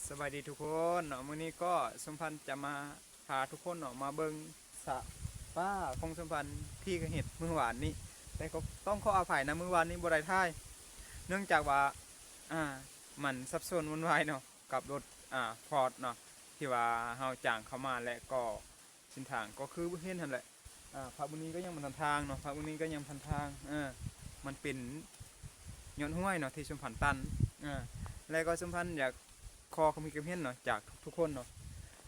ສະບາຍດີທຸກຄົນເນາະ, ມື້ນີ້ກໍສົມພັນຈະມາພາທຸກຄົນເນາະ ມາເບິ່ງສະປາຂອງສົມພັນທີ່ເຮັດມື້ວານນີ້, ແຕ່ກໍຕ້ອງຂໍອະໄພນະ ມື້ວານນີ້ບໍ່ໄດ້ຖ່າຍ ເນື່ອງຈາກວ່າ ອ່າ ມັນສັບສົນວຸ່ນວາຍເນາະ ກັບລົດ ອ່າ ຟອດເນາະ ທີ່ວ່າເຮົາຈ້າງເຂົ້າມາ ແລະກໍເສັ້ນທາງກໍຄືເຫັນຫັ້ນແຫຼະ. ອ່າ ພາກເບື້ອງນີ້ກໍຍັງບໍ່ທັນທາງເນາະ, ພາກເບື້ອງນີ້ກໍຍັງບໍ່ທັນທາງ. ເອີ ມັນເປັນຍ້ອນຫ້ວຍເນາະທີ່ສົມພັນຕັນ. ອ່າ ແລະກໍສົມພັນຢາກຂໍຄວາມຄິດຄວາມເຫັນເນາະ ຈາກທຸກໆຄົນເນາະ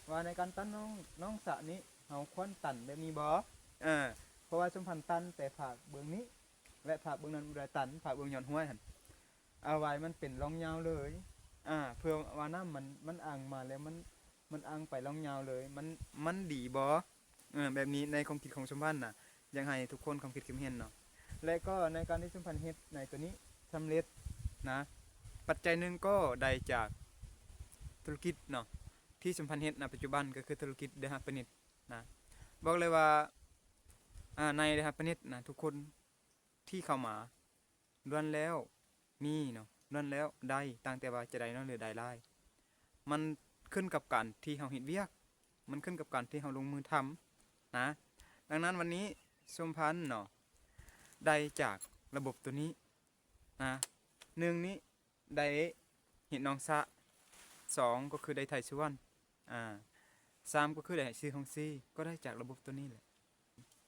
ວ່າໃນການຕັນໜອງ ໜອງສະນີ້ ເຮົາຄວນຕັນແບບນີ້ບໍ່? ເອີ ເພາະວ່າສົມພັນຕັນແຕ່ພາກເບື້ອງນີ້ ແລະພາກເບື້ອງນັ້ນບໍ່ໄດ້ຕັນ, ພາກເບື້ອງຍ້ອນຫ້ວຍຫັ້ນ ເອົາໄວ້ມັນເປັນຮ່ອງຍາວເລີຍ. ອ່າ ເພື່ອວ່ານ້ຳມັນ ມັນອ່າງມາແລ້ວ ມັນ ມັນອ່າງໄປຮ່ອງຍາວເລີຍ. ມັນ ມັນດີບໍ່? ເອີ ແບບນີ້ໃນຄວາມຄິດຂອງສົມພັນນະ ຢາກໃຫ້ທຸກຄົນຄວາມຄິດຄວາມເຫັນເນາະ. ແລະກໍໃນການທີ່ສົມພັນເຮັດໃນໂຕນີ້ສຳເລັດນະ ປັດໄຈໜຶ່ງກໍໄດ້ຈາກທຸລະກິດເນາະ ທີ່ສົມພັນເຮັດນະປັດຈຸບັນ ກໍຄືທຸລະກິດເດີຮາບພານິດນະ. ບອກເລີຍວ່າ ອ່າ ໃນເດີຮາບພານິດນະ ທຸກຄົນທີ່ເຂົ້າມາ ລ້ວນແລ້ວມີເນາະ ລ້ວນແລ້ວໄດ້ ຕ່າງແຕ່ວ່າຈະໄດ້ໜ້ອຍ ຫຼືໄດ້ຫຼາຍ ມັນຂຶ້ນກັບການທີ່ເຮົາເຮັດວຽກ ມັນຂຶ້ນກັບການທີ່ເຮົາລົງມືທຳນະ. ດັ່ງນັ້ນວັນນີ້ສົມພັນເນາະ ໄດ້ຈາກລະບົບໂຕນີ້ນະ ໜຶ່ງນີ້ ໄດ້ເຮັດໜອງສະ, ສອງກໍຄືໄດ້ໄຖສວນ, ອ່າ ສາມກໍຄືໄດ້ຊື້ໂຮງສີ, ກໍໄດ້ຈາກລະບົບໂຕນີ້ແຫຼະ.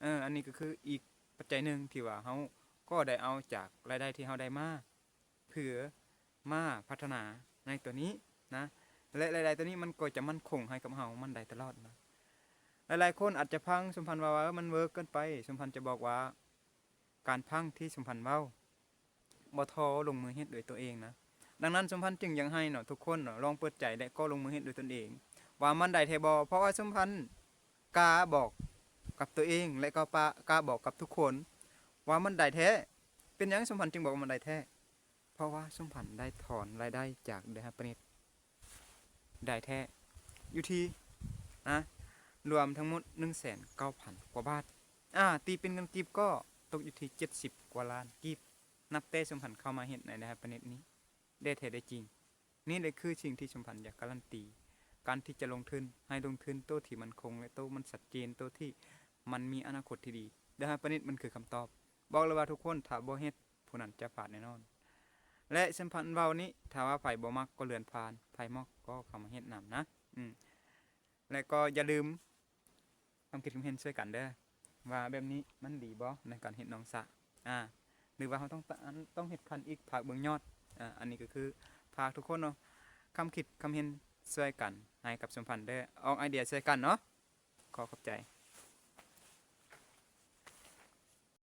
ເອີ ອັນນີ້ກໍຄືອີກປັດໄຈໜຶ່ງທີ່ວ່າເຮົາກໍໄດ້ເອົາຈາກລາຍໄດ້ທີ່ເຮົາໄດ້ມາ ເພື່ອມາພັດທະນາໃນໂຕນີ້ນະ ແລະລາຍໄດ້ໂຕນີ້ມັນກໍຈະໝັ້ນຄົງໃຫ້ກັບເຮົາ ມັນໄດ້ຕະຫຼອດນະ. ຫຼາຍໆຄົນອາດຈະຟັງສົມພັນວ່າ ເອີ ມັນເວີກເກີນໄປ, ສົມພັນຈະບອກວ່າ ການຟັງທີ່ສົມພັນເວົ້າ ບໍ່ທໍ່ລົງມືເຮັດດ້ວຍຕົວເອງນະ. ດັ່ງນັ້ນສົມພັນຈຶ່ງຢາກໃຫ້ເນາະ ທຸກຄົນເນາະ ລອງເປີດໃຈ ແລະກໍລົງມືເຮັດດ້ວຍຕົນເອງ ວ່າມັນໄດ້ແທ້ບໍ່? ເພາະວ່າສົມພັນກ້າບອກກັບຕົວເອງ ແລະກໍປະ ກ້າບອກກັບທຸກຄົນວ່າມັນໄດ້ແທ້. ເປັນຫຍັງສົມພັນຈຶ່ງບອກວ່າມັນໄດ້ແທ້? ເພາະວ່າສົມພັນໄດ້ຖອນລາຍໄດ້ຈາກເດີຮາບພານິດ ໄດ້ແທ້ ຢູ່ທີ່ ນະ ລວມທັງໝົດໜຶ່ງແສນເກົ້າພັນກວ່າບາດ. ອ່າ ຕີເປັນເງິນກີບກໍຕົກຢູ່ທີ່ເຈັດສິບກວ່າລ້ານກີບ ນັບແຕ່ສົມພັນເຂົ້າມາເຮັດໃນເດີຮາບພານິດນີ້ ໄດ້ແທ້ໄດ້ຈິງ. ນີ້ແຫຼະຄືສິ່ງທີ່ສົມພັນຢາກກາລັນຕີ ການທີ່ຈະລົງທຶນ ໃຫ້ລົງທຶນໂຕທີ່ໝັ້ນຄົງ ແລະໂຕມັນຊັດເຈນ ໂຕທີ່ມັນມີອະນາຄົດທີ່ດີ. ເດີຮາບພານິດມັນຄືຄຳຕອບ. ບອກເລີຍວ່າທຸກຄົນ ຖ້າບໍ່ເຮັດ ຜູ້ນັ້ນຈະພາດແນ່ນອນ. ແລະ ສົມພັນເວົ້ານີ້ ຖ້າວ່າໃຜບໍ່ມັກກໍເລື່ອນຜ່ານ, ໃຜມັກກໍເຂົ້າມາເຮັດນຳນະ. ອືມ ແລະກໍຢ່າລືມຄວາມຄິດຄວາມເຫັນຊ່ວຍກັນເດີ ວ່າແບບນີ້ມັນດີບໍ່ໃນການເຮັດໜອງສະ ອ່າ ຫຼືວ່າເຮົາຕ້ອງ ຕ້ອງເຮັດຄັນອີກພາກເບື້ອງຍອດ. ອ່າ ອັນນີ້ກໍຄືຝາກທຸກຄົນເນາະ ຄຳຄິດຄຳເຫັນຊ່ວຍກັນໃຫ້ກັບສົມພັນເດີ ອອກໄອເດຍຊ່ວຍກັນເນາະ. ຂໍຂອບໃຈ.